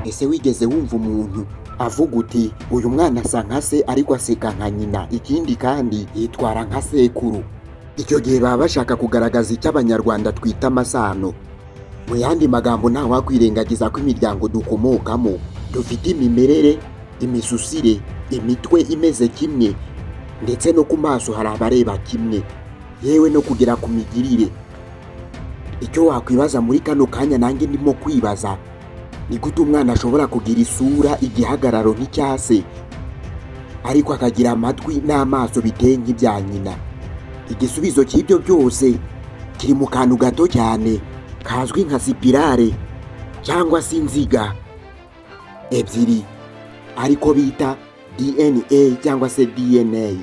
Ese wigeze wumva umuntu avuga uti: "Uyu mwana asa nka se, ariko aseka nka nyina, ikindi kandi yitwara nka sekuru"? Icyo gihe baba bashaka kugaragaza icyo Abanyarwanda twita amasano. Mu yandi magambo, ntawakwirengagiza ko imiryango dukomokamo dufite imimerere, imisusire, imitwe imeze kimwe, ndetse no ku maso hari abareba kimwe, yewe no kugera ku migirire. Icyo wakwibaza muri kano kanya, nanjye ndimo kwibaza, ni gute umwana ashobora kugira isura, igihagararo nk'icya se, ariko akagira amatwi n'amaso biteye nk'ibya nyina? Igisubizo cy'ibyo byose kiri mu kantu gato cyane kazwi nka spirale cyangwa se inziga ebyiri, ariko bita DNA cyangwa se DNA.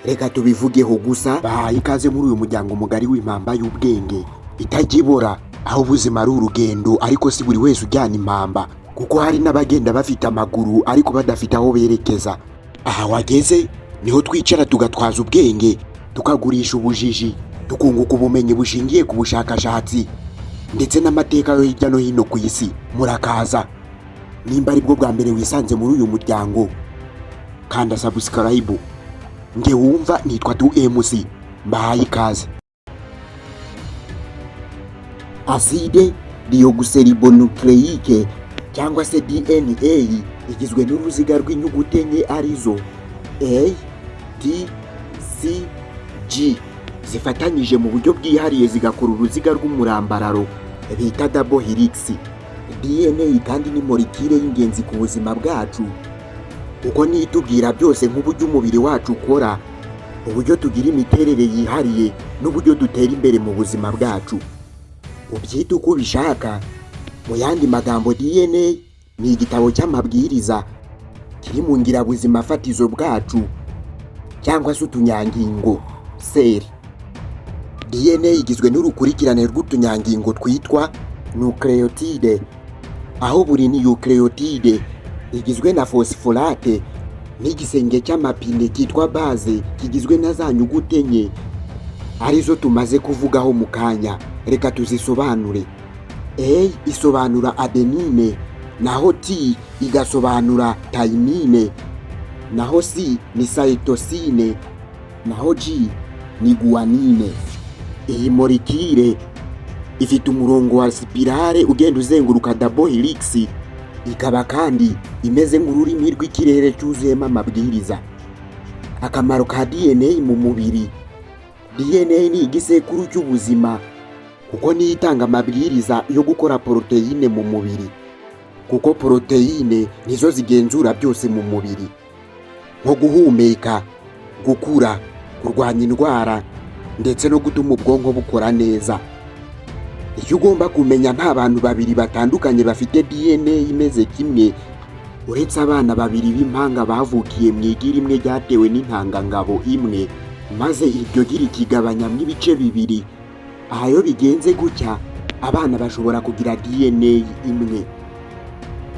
Reka tubivugeho. Gusa bahaye ikaze muri uyu muryango mugari w'Impamba y'Ubwenge itajya ibora, aho ubuzima ari urugendo, ariko si buri wese ujyana impamba, kuko hari n'abagenda bafite amaguru ariko badafite aho berekeza. Aha wageze niho twicara tugatwaza ubwenge, tukagurisha ubujiji, tukunguka ubumenyi bushingiye ku bushakashatsi ndetse n'amateka yo hirya no hino ku isi. Murakaza! Nimba aribwo bwa mbere wisanze muri uyu muryango, kanda subscribe. Nge wumva nitwa 2MC, mbahaye ikaze. Acide désoxyribonucléique cyangwa se DNA igizwe n'uruziga rw'inyuguti enye, arizo A, T, C, G, zifatanyije mu buryo bwihariye zigakora uruziga rw'umurambararo bita double helix. DNA kandi ni molecule y'ingenzi ku buzima bwacu, kuko niyo itubwira byose, nk'uburyo umubiri wacu ukora, uburyo tugira imiterere yihariye n'uburyo dutera imbere mu buzima bwacu, ubyite uko ubishaka. Mu yandi magambo, DNA ni igitabo cy'amabwiriza kiri mu ngirabuzima fatizo bwacu cyangwa se utunyangingo, cell. DNA igizwe n'urukurikirane rw'utunyangingo twitwa nucléotide, aho buri nucléotide igizwe na phosphate n'igisenge cy'amapine cyitwa base, kigizwe na za nyuguti enye arizo tumaze kuvugaho mu kanya. Reka tuzisobanure. A isobanura adénine, naho T igasobanura thymine, naho C ni cytosine, naho G ni guanine. Iyi molecule ifite umurongo wa spirale ugenda uzenguruka, double helix, ikaba kandi imeze nk'ururimi rw'ikirere cyuzuyemo amabwiriza. Akamaro ka DNA mu mubiri: DNA ni igisekuru cy'ubuzima, kuko niyo itanga amabwiriza yo gukora poroteyine mu mubiri, kuko poroteyine nizo zigenzura byose mu mubiri, nko guhumeka, gukura, kurwanya indwara ndetse no gutuma ubwonko bukora neza. Icyo ugomba kumenya, nta bantu babiri batandukanye bafite DNA imeze kimwe, uretse abana babiri b'impanga bavukiye mu igi rimwe ryatewe n'intangangabo imwe, maze iryo gi rikigabanyamo ibice bibiri. Aha iyo bigenze gutya, abana bashobora kugira DNA imwe.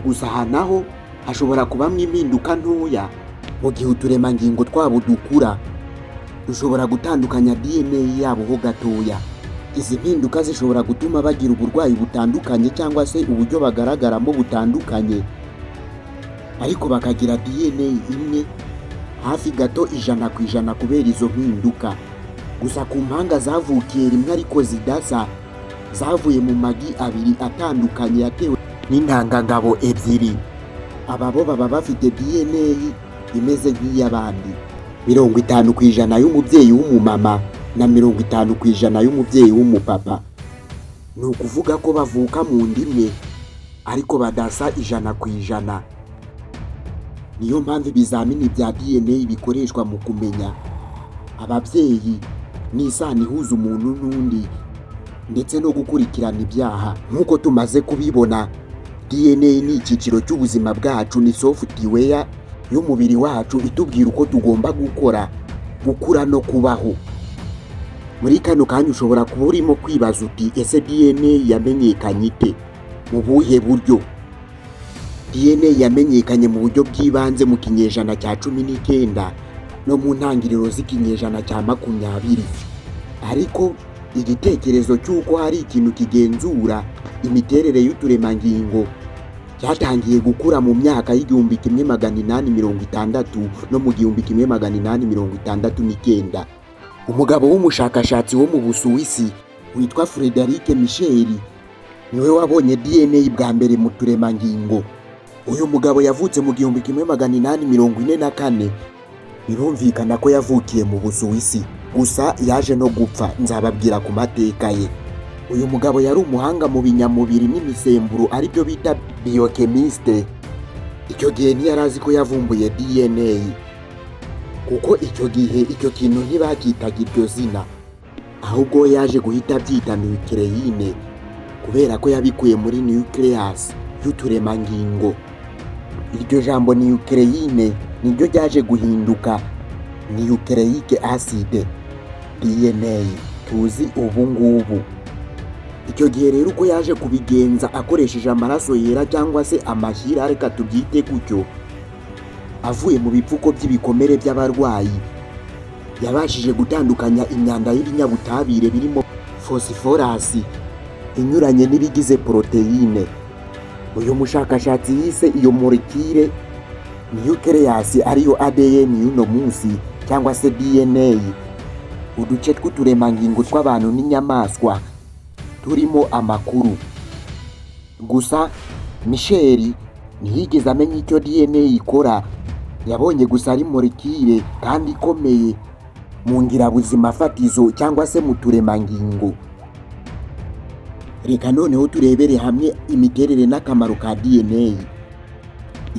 Gusa aha naho hashobora kubamo impinduka ntoya mu gihe uturemangingo twabo dukura, dushobora gutandukanya DNA yabo ho gatoya. Izi mpinduka zishobora gutuma bagira uburwayi butandukanye cyangwa se uburyo bagaragaramo butandukanye, ariko bakagira DNA imwe hafi gato 100% kubera izo mpinduka. Gusa ku mpanga zavukiye rimwe ariko zidasa, zavuye mu magi abiri atandukanye yatewe n'intangangabo ebyiri, aba bo baba bafite DNA imeze nk'iy'abandi, 50% y'umubyeyi w'umumama na 50% y'umubyeyi w'umupapa. Ni ukuvuga ko bavuka mu nda imwe ariko badasa 100%. Niyo mpamvu ibizamini bya DNA bikoreshwa mu kumenya ababyeyi n'isano ihuza umuntu n'undi, ndetse no gukurikirana ibyaha. Nk'uko tumaze kubibona, DNA ni icyiciro cy'ubuzima bwacu, ni software y'umubiri wacu itubwira uko tugomba gukora, gukura no kubaho. Muri kano kanya ushobora kuba urimo kwibaza uti: "Ese DNA yamenyekanye ite? Mu buhe buryo?" DNA yamenyekanye mu buryo bw'ibanze mu kinyejana cya 19 no mu ntangiriro z'ikinyejana cya 20, ariko igitekerezo cy'uko hari ikintu kigenzura imiterere y'uturemangingo Cyatangiye gukura mu myaka y'1860 no mu 1869. Umugabo w'umushakashatsi wo mu Busuwisi witwa Frederic Michel niwe wabonye DNA bwa mbere mu turemangingo. Uyu mugabo yavutse mu 1844. Birumvikana ko yavukiye mu Busuwisi, gusa yaje no gupfa. Nzababwira ku mateka ye. Uyu mugabo yari umuhanga mu binyamubiri n'imisemburo, aribyo bita biochemiste. Icyo gihe ntiyari azi ko yavumbuye DNA, kuko icyo gihe icyo kintu ntibakitaga iryo zina, ahubwo we yaje guhita abyita nucléine kubera ko yabikuye muri nucleus y'uturemangingo. Iryo jambo nucléine niryo ryaje guhinduka nucleic acid, DNA tuzi ubu ngubu. Icyo gihe rero, uko yaje kubigenza, akoresheje amaraso yera cyangwa se amashyira, reka tubyite gutyo, avuye mu bipfuko by'ibikomere by'abarwayi, yabashije gutandukanya imyanda y'ibinyabutabire birimo phosphorus inyuranye n'ibigize poroteyine. Uyu mushakashatsi yise iyo molecule nucleus, ariyo ADN y'uno munsi cyangwa se DNA, uduce tw'uturemangingo tw'abantu n'inyamaswa turimo amakuru. Gusa Michel ntiyigeze amenya icyo DNA ikora. Yabonye gusa ari molecule kandi ikomeye mu ngirabuzima fatizo cyangwa se mu turemangingo. Reka noneho turebere hamwe imiterere n'akamaro ka DNA.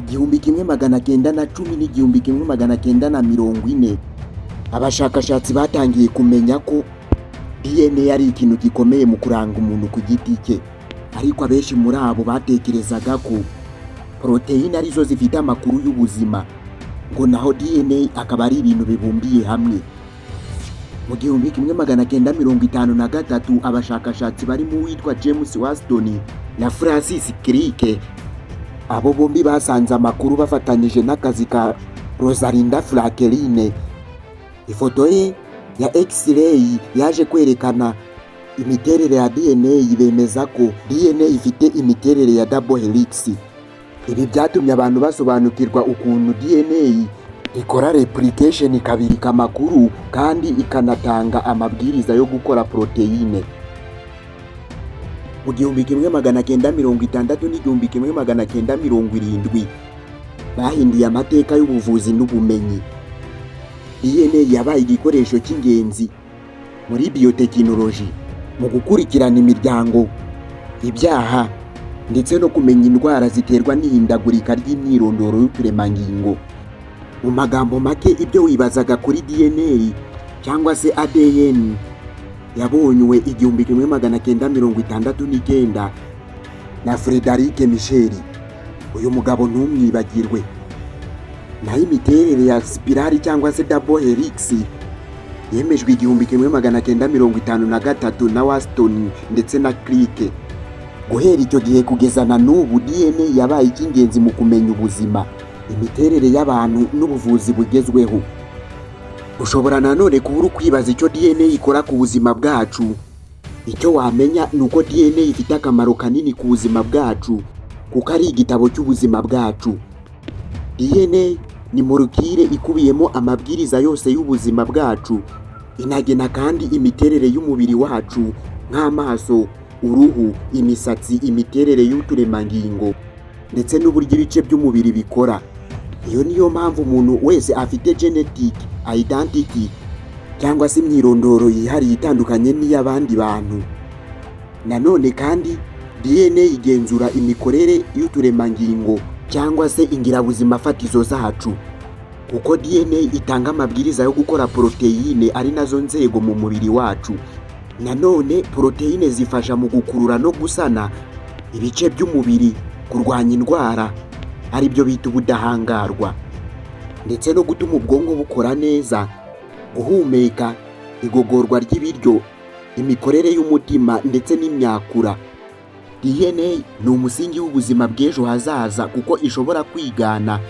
1910 n'1940, abashakashatsi batangiye kumenya ko DNA ari ikintu gikomeye mu kuranga umuntu ku giti cye, ariko abenshi muri abo batekerezaga ko poroteyine arizo zifite amakuru y'ubuzima, ngo naho DNA akaba ari ibintu bibumbiye hamwe. Mu 1953, abashakashatsi barimo uwitwa James Watson na Francis Crick, abo bombi basanze amakuru bafatanyije n'akazi ka Rosalinda Franklin. Ifoto ye ya X-ray yaje kwerekana imiterere ya DNA, bemeza ko DNA ifite imiterere ya double helix. Ibi byatumye abantu basobanukirwa ukuntu DNA ikora replication, ikabika amakuru kandi ikanatanga amabwiriza yo gukora poroteyine. Mu 1960 n'1970 bahinduye amateka y'ubuvuzi n'ubumenyi. DNA yabaye igikoresho cy'ingenzi muri biyotekinoloji, mu gukurikirana imiryango, ibyaha ndetse no kumenya indwara ziterwa n'ihindagurika ry'imyirondoro y'uturemangingo. Mu magambo make, ibyo wibazaga kuri DNA cyangwa se ADN yabonywe 1969 na Frederic Michel, uyu mugabo ntumwibagirwe. Naho imiterere ya spirale cyangwa se double helix yemejwe 1953 na Watson ndetse na Crick. Guhera icyo gihe kugeza na n'ubu, DNA yabaye icy'ingenzi mu kumenya ubuzima, imiterere y'abantu n'ubuvuzi bugezweho. Ushobora nanone kuba uri kwibaza icyo DNA ikora ku buzima bwacu. Icyo wamenya ni uko DNA ifite akamaro kanini ku buzima bwacu, kuko ari igitabo cy'ubuzima bwacu. DNA ni molecule ikubiyemo amabwiriza yose y'ubuzima bwacu. Inagena kandi imiterere y'umubiri wacu nk'amaso, uruhu, imisatsi, imiterere y'uturemangingo ndetse n'uburyo ibice by'umubiri bikora. Iyo niyo mpamvu umuntu wese afite genetic identity cyangwa se imyirondoro yihariye itandukanye n'iy'abandi bantu. Nanone kandi DNA igenzura imikorere y'uturemangingo cyangwa se ingirabuzima fatizo zacu, kuko DNA itanga amabwiriza yo gukora poroteyine, ari nazo nzego mu mubiri wacu. Nanone poroteyine zifasha mu gukurura no gusana ibice by'umubiri, kurwanya indwara, aribyo bita ubudahangarwa, ndetse no gutuma ubwonko bukora neza, guhumeka, igogorwa ry'ibiryo, imikorere y'umutima ndetse n'imyakura. DNA ni umusingi w'ubuzima bw'ejo hazaza, kuko ishobora kwigana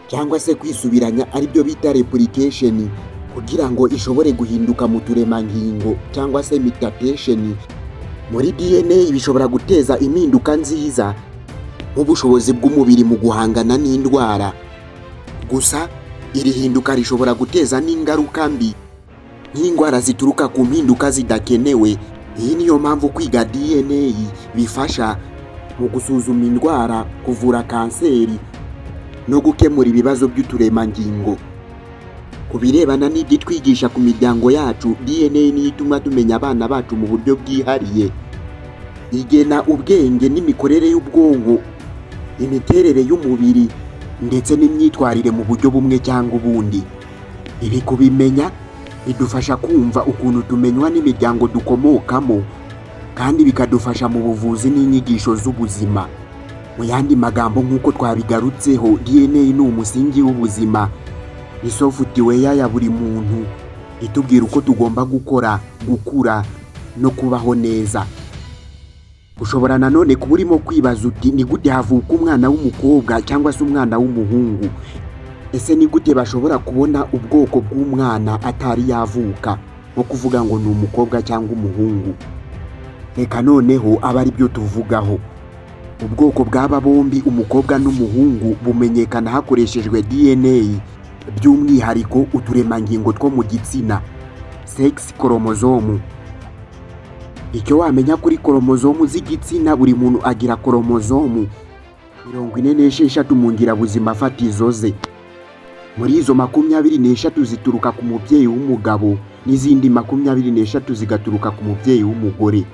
cyangwa se kwisubiranya, aribyo bita replication, kugira ngo ishobore guhinduka mu turemangingo cyangwa se mutation. Muri DNA bishobora guteza impinduka nziza Nk'ubushobozi bw'umubiri mu guhangana n'indwara. Gusa iri hinduka rishobora guteza n'ingaruka mbi, nk'indwara zituruka ku mpinduka zidakenewe. Iyi niyo mpamvu kwiga DNA bifasha mu gusuzuma indwara, kuvura kanseri no gukemura ibibazo by'uturemangingo. Ku birebana n'ibyo twigisha ku miryango yacu, DNA niyo ituma tumenya abana bacu mu buryo bwihariye. Igena ubwenge n'imikorere y'ubwonko, imiterere y'umubiri ndetse n'imyitwarire mu buryo bumwe cyangwa ubundi. Ibi kubimenya bidufasha kumva ukuntu tumenywa n'imiryango dukomokamo, kandi bikadufasha mu buvuzi n'inyigisho z'ubuzima. Mu yandi magambo, nk'uko twabigarutseho, DNA ni umusingi w'ubuzima, ni software ya buri muntu itubwira uko tugomba gukora, gukura no kubaho neza. Ushobora nanone kuba urimo kwibaza uti: "Ni gute havuka umwana w'umukobwa cyangwa se umwana w'umuhungu? Ese ni gute bashobora kubona ubwoko bw'umwana atari yavuka, nko kuvuga ngo ni umukobwa cyangwa umuhungu?" Reka noneho abe ari byo tuvugaho. Ubwoko bw'aba bombi, umukobwa n'umuhungu, bumenyekana hakoreshejwe DNA, by'umwihariko uturemangingo two mu gitsina, sex chromosome. Icyo wamenya kuri koromozomu z'igitsina: buri muntu agira koromozomu 46 mu ngirabuzima fatizo ze. Muri izo, 23 zituruka ku mubyeyi w'umugabo n'izindi 23 zigaturuka ku mubyeyi w'umugore.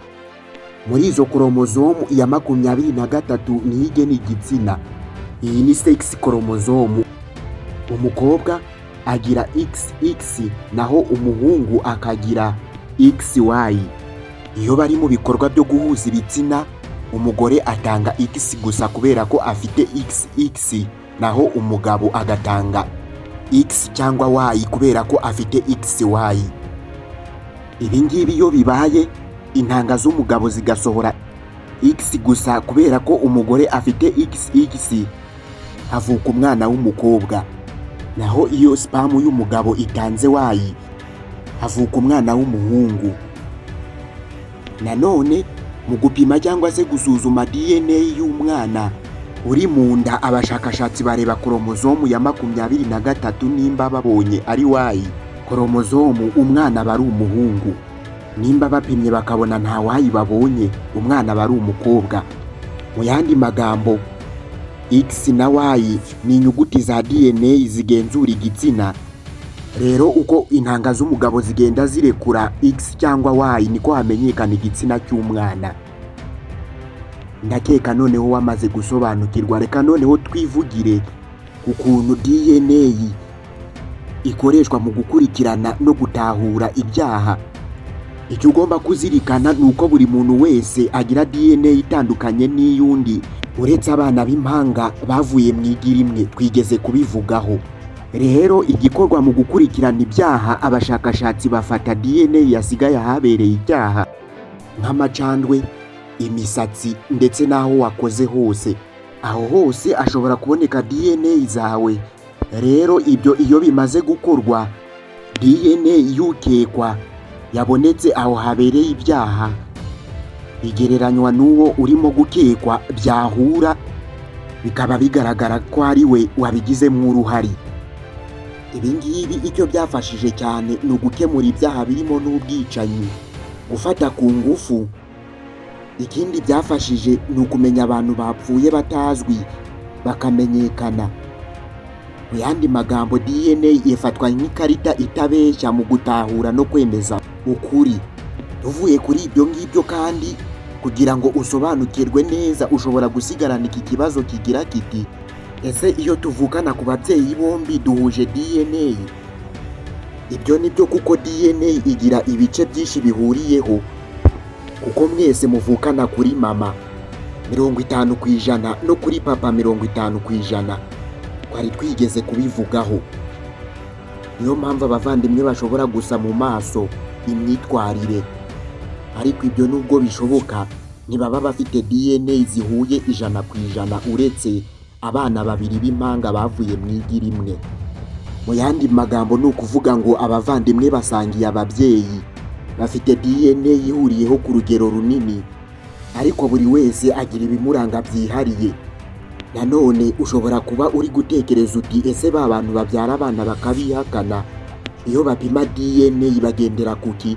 Muri izo koromozomu, iya 23 niyo igena igitsina. Iyi ni sex chromosome. Umukobwa agira XX, naho umuhungu akagira XY. Iyo bari mu bikorwa byo guhuza ibitsina, umugore atanga X gusa kubera ko afite XX, naho umugabo agatanga X cyangwa Y kubera ko afite XY. Ibi ngibi iyo bibaye, intanga z'umugabo zigasohora X gusa kubera ko umugore afite XX, havuka umwana w'umukobwa. Naho iyo sperm y'umugabo itanze Y, havuka umwana w'umuhungu. Nanone mu gupima cyangwa se gusuzuma DNA y'umwana uri mu nda, abashakashatsi bareba koromozomu ya 23. Nimba babonye ari Y chromosome, umwana aba ari umuhungu. Nimba bapimye bakabona nta Y babonye, umwana aba ari umukobwa. Mu yandi magambo, X na Y ni inyuguti za DNA zigenzura igitsina. Rero uko intanga z'umugabo zigenda zirekura X cyangwa Y, niko hamenyekana igitsina cy'umwana. Ndakeka noneho wamaze gusobanukirwa. Reka noneho twivugire ukuntu DNA ikoreshwa mu gukurikirana no gutahura ibyaha. Icyo ugomba kuzirikana ni uko buri muntu wese agira DNA itandukanye n'iy'undi, uretse abana b'impanga bavuye mu igi rimwe, twigeze kubivugaho. Rero igikorwa mu gukurikirana ibyaha, abashakashatsi bafata DNA yasigaye ahabereye icyaha, nk'amacandwe, imisatsi ndetse n'aho wakoze hose. Aho hose ashobora kuboneka DNA zawe. Rero ibyo iyo bimaze gukorwa, DNA y'ukekwa yabonetse aho habereye ibyaha igereranywa n'uwo urimo gukekwa, byahura bikaba bigaragara ko ari we wabigizemo uruhare. Ibi ngibi icyo byafashije cyane ni ugukemura ibyaha birimo n'ubwicanyi, gufata ku ngufu. Ikindi byafashije ni ukumenya abantu bapfuye batazwi bakamenyekana. Mu yandi magambo, DNA ifatwa nk'ikarita itabeshya mu gutahura no kwemeza ukuri. Tuvuye kuri ibyo ngibyo kandi, kugira ngo usobanukirwe neza, ushobora gusigarana iki kibazo kigira kiti: "Ese iyo tuvukana ku babyeyi bombi duhuje DNA?" Ibyo ni byo, kuko DNA igira ibice byinshi bihuriyeho, kuko mwese muvukana kuri mama 50% no kuri papa 50%. Twari twigeze kubivugaho. Niyo mpamvu abavandimwe bashobora gusa mu maso, imyitwarire, ariko ibyo nubwo bishoboka ntibaba bafite DNA zihuye 100%, uretse abana babiri b'impanga bavuye mu igi rimwe. Mu yandi magambo, ni ukuvuga ngo abavandimwe basangiye ababyeyi bafite DNA ihuriyeho ku rugero runini, ariko buri wese agira ibimuranga byihariye. Nanone ushobora kuba uri gutekereza uti: "Ese ba bantu babyara abana bakabihakana, iyo bapima DNA bagendera kuki?"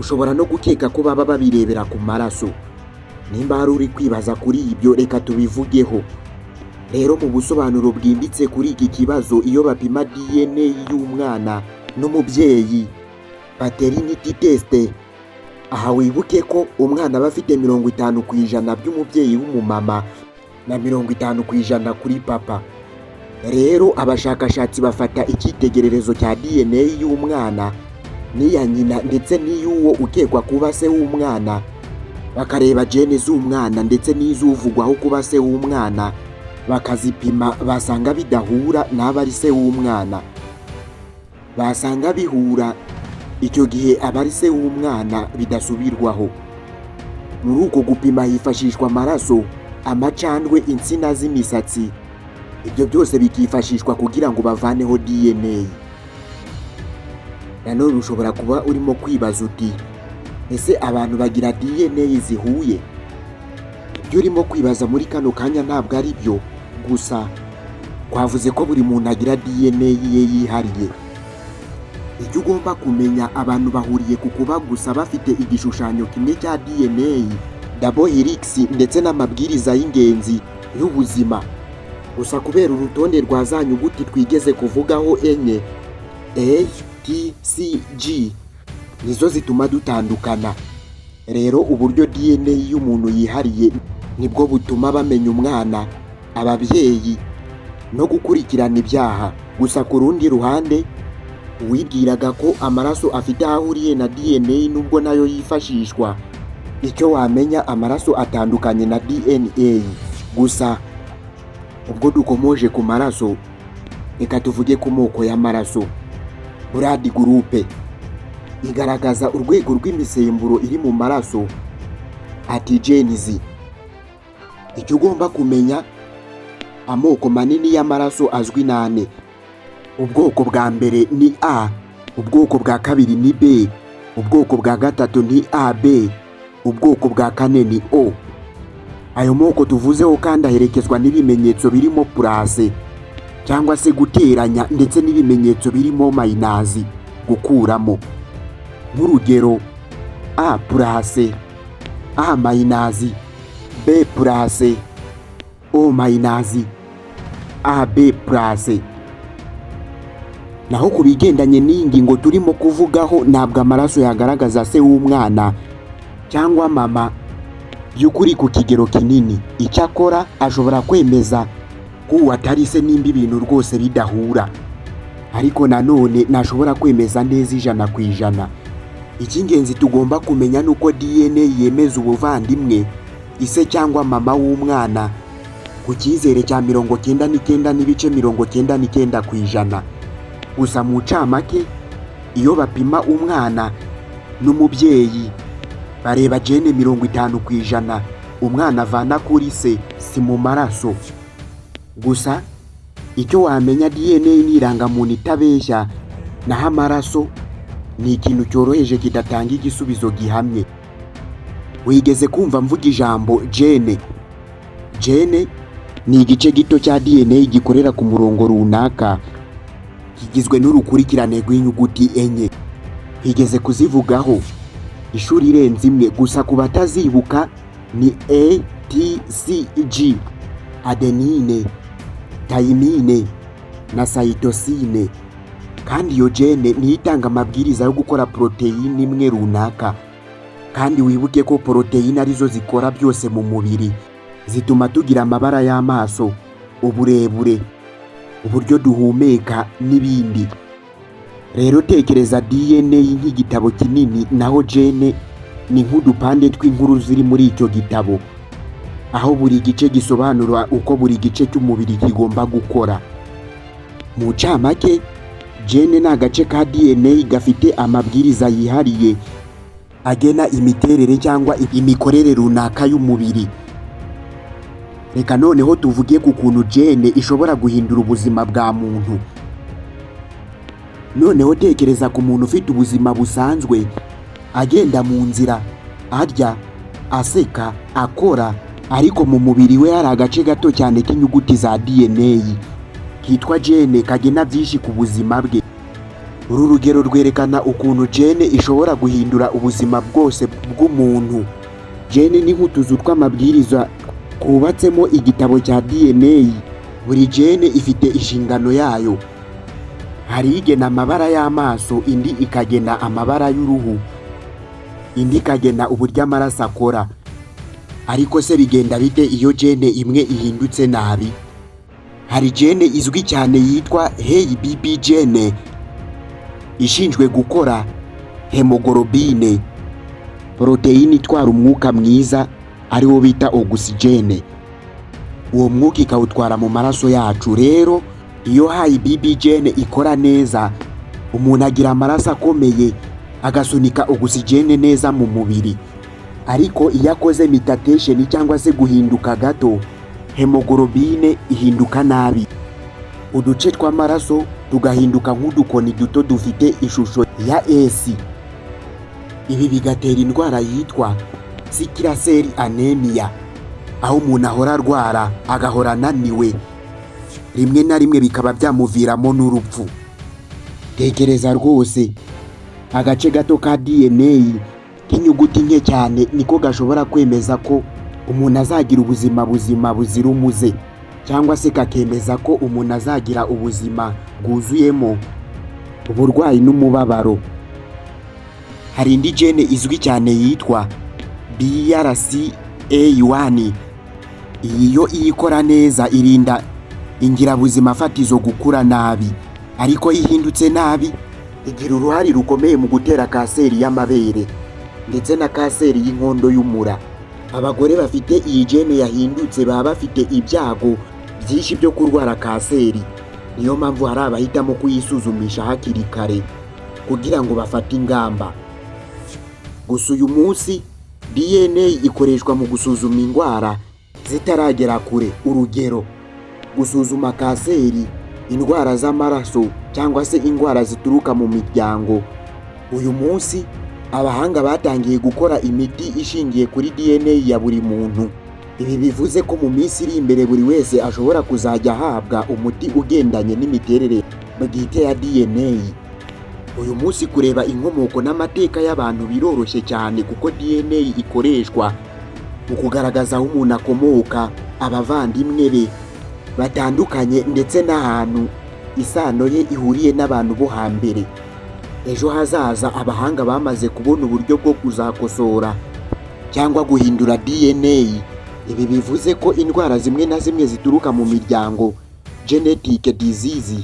Ushobora no gukeka ko baba babirebera ku maraso. Nimba hari uri kwibaza kuri ibyo, reka tubivugeho. Rero mu busobanuro bwimbitse kuri iki kibazo, iyo bapima DNA y'umwana n'umubyeyi, paternity test, aha wibuke ko umwana aba afite 50% by'umubyeyi w'umumama na 50% kuri papa. Rero abashakashatsi bafata icyitegererezo cya DNA y'umwana n'iya nyina ndetse n'iy'uwo ukekwa kuba se w'umwana, bakareba gene z'umwana ndetse n'iz'uvugwaho kuba se w'umwana, bakazipima. Basanga bidahura, n'aba ari se w'umwana. Basanga bihura, icyo gihe aba ari se w'umwana bidasubirwaho. Muri uko gupima hifashishwa amaraso, amacandwe, insina z'imisatsi, ibyo byose bikifashishwa kugira ngo bavaneho DNA. Nanone ushobora kuba urimo kwibaza uti: "Ese abantu bagira DNA zihuye?" Ibyo urimo kwibaza muri kano kanya ntabwo ari byo. Gusa twavuze ko buri muntu agira DNA ye yihariye. Icyo ugomba kumenya, abantu bahuriye ku kuba gusa bafite igishushanyo kimwe cya DNA, double helix, ndetse n'amabwiriza y'ingenzi y'ubuzima. Gusa kubera urutonde rwa za nyuguti twigeze kuvugaho enye, A T C G, nizo zituma dutandukana. Rero uburyo DNA y'umuntu yihariye nibwo butuma bamenya umwana, ababyeyi no gukurikirana ibyaha. Gusa ku rundi ruhande, uwibwiraga ko amaraso afite aho ahuriye na DNA, nubwo nayo yifashishwa, icyo wamenya, amaraso atandukanye na DNA. Gusa ubwo dukomoje ku maraso, reka tuvuge ku moko y'amaraso. Blood group igaragaza urwego rw'imisemburo iri mu maraso, antigens. Icyo ugomba kumenya, amoko manini y'amaraso azwi ni ane. Ubwoko bwa mbere ni A, ubwoko bwa kabiri ni B, ubwoko bwa gatatu ni AB, ubwoko bwa kane ni O. Ayo moko tuvuzeho kandi aherekezwa n'ibimenyetso birimo plus cyangwa se guteranya, ndetse n'ibimenyetso birimo minus, gukuramo. Nk'urugero, A plus, A minus, B plus, O minus, AB plus. Naho ku bigendanye n'iyi ngingo turimo kuvugaho, ntabwo amaraso yagaragaza se w'umwana cyangwa mama by'ukuri ku kigero kinini. Icyakora ashobora kwemeza ko uwo atari se nimba ibintu rwose bidahura, ariko nanone ntashobora kwemeza neza 100%. Icy'ingenzi tugomba kumenya ni uko DNA yemeza ubuvandimwe, ise cyangwa mama w'umwana, ku cyizere cya 99.99%. Gusa mu ncamake, iyo bapima umwana n'umubyeyi, bareba gene 50% umwana avana kuri se, si mu maraso gusa. Icyo wamenya, DNA ni irangamuntu itabeshya, naho amaraso ni ikintu cyoroheje kidatanga igisubizo gihamye. Wigeze kumva mvuga ijambo gene. Gene ni igice gito cya DNA gikorera ku murongo runaka, kigizwe n'urukurikirane rw'inyuguti enye. Twigeze kuzivugaho inshuro irenze imwe. Gusa ku batazibuka, ni A T C G, adenine, thymine na cytosine. Kandi iyo gene niyo itanga amabwiriza yo gukora poroteyine imwe runaka. Kandi wibuke ko poroteyine arizo zikora byose mu mubiri, zituma tugira amabara y'amaso, uburebure, uburyo duhumeka n'ibindi. Rero tekereza DNA nk'igitabo kinini, naho gene ni nk'udupande tw'inkuru ziri muri icyo gitabo, aho buri gice gisobanura uko buri gice cy'umubiri kigomba gukora. Mu ncamake, gene ni agace ka DNA gafite amabwiriza yihariye agena imiterere cyangwa imikorere runaka y'umubiri. Reka noneho tuvuge ku kuntu gene ishobora guhindura ubuzima bwa muntu. Noneho tekereza ku muntu ufite ubuzima busanzwe, agenda mu nzira, arya, aseka, akora. Ariko mu mubiri we hari agace gato cyane k'inyuguti za DNA kitwa gene kagena byinshi ku buzima bwe. Uru rugero rwerekana ukuntu gene ishobora guhindura ubuzima bwose bw'umuntu. Gene ni nk'utuzu tw'amabwiriza twubatsemo igitabo cya DNA. Buri gene ifite inshingano yayo. Hari igena amabara y'amaso, indi ikagena amabara y'uruhu, indi ikagena uburyo amaraso akora. Ariko se bigenda bite iyo gene imwe ihindutse nabi? Hari gene izwi cyane yitwa HBB gene, ishinzwe gukora hemoglobine, poroteyine itwara umwuka mwiza ariwo bita ogisijene. Uwo mwuka ikawutwara mu maraso yacu. Rero iyo HBB gene ikora neza, umuntu agira amaraso akomeye, agasunika ogisijene neza mu mubiri. Ariko iyo akoze mutation cyangwa se guhinduka gato, hemoglobine ihinduka nabi, uduce tw'amaraso tugahinduka nk'udukoni duto dufite ishusho ya S. Ibi bigatera indwara yitwa sickle cell anemia, aho umuntu ahora arwara, agahora ananiwe, rimwe na rimwe bikaba byamuviramo n'urupfu. Tekereza rwose, agace gato ka DNA k'inyuguti nke cyane niko gashobora kwemeza ko umuntu azagira ubuzima buzima buzira umuze, cyangwa se kakemeza ko umuntu azagira ubuzima bwuzuyemo uburwayi n'umubabaro. Hari indi gene izwi cyane yitwa BRCA1. Iyi yo iyo ikora neza irinda ingirabuzima fatizo gukura nabi, ariko iyo ihindutse nabi igira uruhare rukomeye mu gutera kanseri y'amabere ndetse na kanseri y'inkondo y'umura. Abagore bafite iyi gene yahindutse baba bafite ibyago byinshi byo kurwara kanseri. Niyo mpamvu hari abahitamo kuyisuzumisha hakiri kare kugira ngo bafate ingamba. Gusa uyu munsi DNA ikoreshwa mu gusuzuma indwara zitaragera kure, urugero gusuzuma kanseri, indwara z'amaraso cyangwa se indwara zituruka mu miryango. Uyu munsi abahanga batangiye gukora imiti ishingiye kuri DNA ya buri muntu. Ibi bivuze ko mu minsi iri imbere buri wese ashobora kuzajya ahabwa umuti ugendanye n'imiterere bwite ya DNA. Uyu munsi kureba inkomoko n'amateka y'abantu biroroshye cyane, kuko DNA ikoreshwa mu kugaragaza aho umuntu akomoka, abavandimwe be batandukanye, ndetse n'ahantu isano ye ihuriye n'abantu bo hambere. Ejo hazaza abahanga bamaze kubona uburyo bwo kuzakosora cyangwa guhindura DNA. Ibi bivuze ko indwara zimwe na zimwe zituruka mu miryango, genetic disease,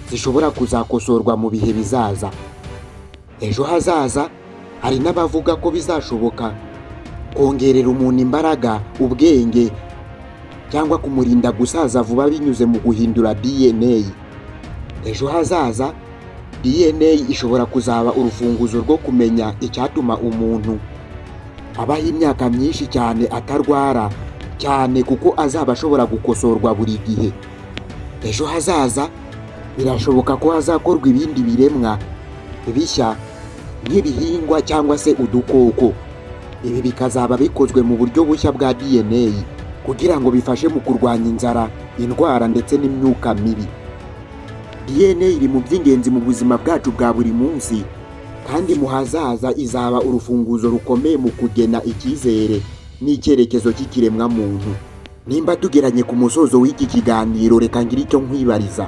zishobora kuzakosorwa mu bihe bizaza. Ejo hazaza hari n'abavuga ko bizashoboka kongerera umuntu imbaraga, ubwenge cyangwa kumurinda gusaza vuba binyuze mu guhindura DNA. Ejo hazaza DNA ishobora kuzaba urufunguzo rwo kumenya icyatuma umuntu abaho imyaka myinshi cyane atarwara cyane, kuko azaba ashobora gukosorwa buri gihe. Ejo hazaza birashoboka ko hazakorwa ibindi biremwa bishya nk'ibihingwa cyangwa se udukoko. Ibi bikazaba bikozwe mu buryo bushya bwa DNA kugira ngo bifashe mu kurwanya inzara, indwara ndetse n'imyuka mibi. DNA iri mu by'ingenzi mu buzima bwacu bwa buri munsi, kandi mu hazaza izaba urufunguzo rukomeye mu kugena icyizere n'icyerekezo cy'ikiremwamuntu. Nimba tugeranye ku musozo w'iki kiganiro, reka ngire icyo nkwibariza: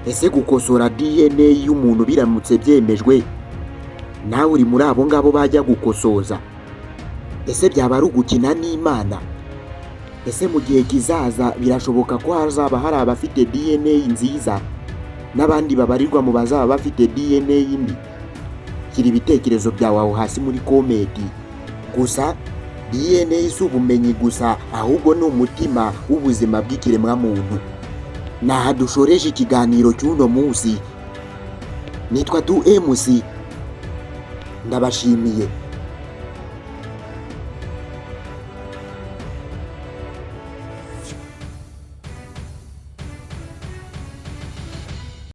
ese gukosora DNA y'umuntu biramutse byemejwe, nawe uri muri abo ngabo bajya gukosoza? Ese byaba ari ugukina n'Imana? Ese mu gihe kizaza birashoboka ko hazaba hari abafite DNA nziza n'abandi babarirwa mu bazaba bafite DNA mbi? Shyira ibitekerezo byawe aho hasi muri comment. Gusa DNA si ubumenyi gusa, ahubwo ni umutima w'ubuzima bw'ikiremwamuntu. Ni aha dushoreje ikiganiro cy'uno munsi. Nitwa Tu MC, ndabashimiye.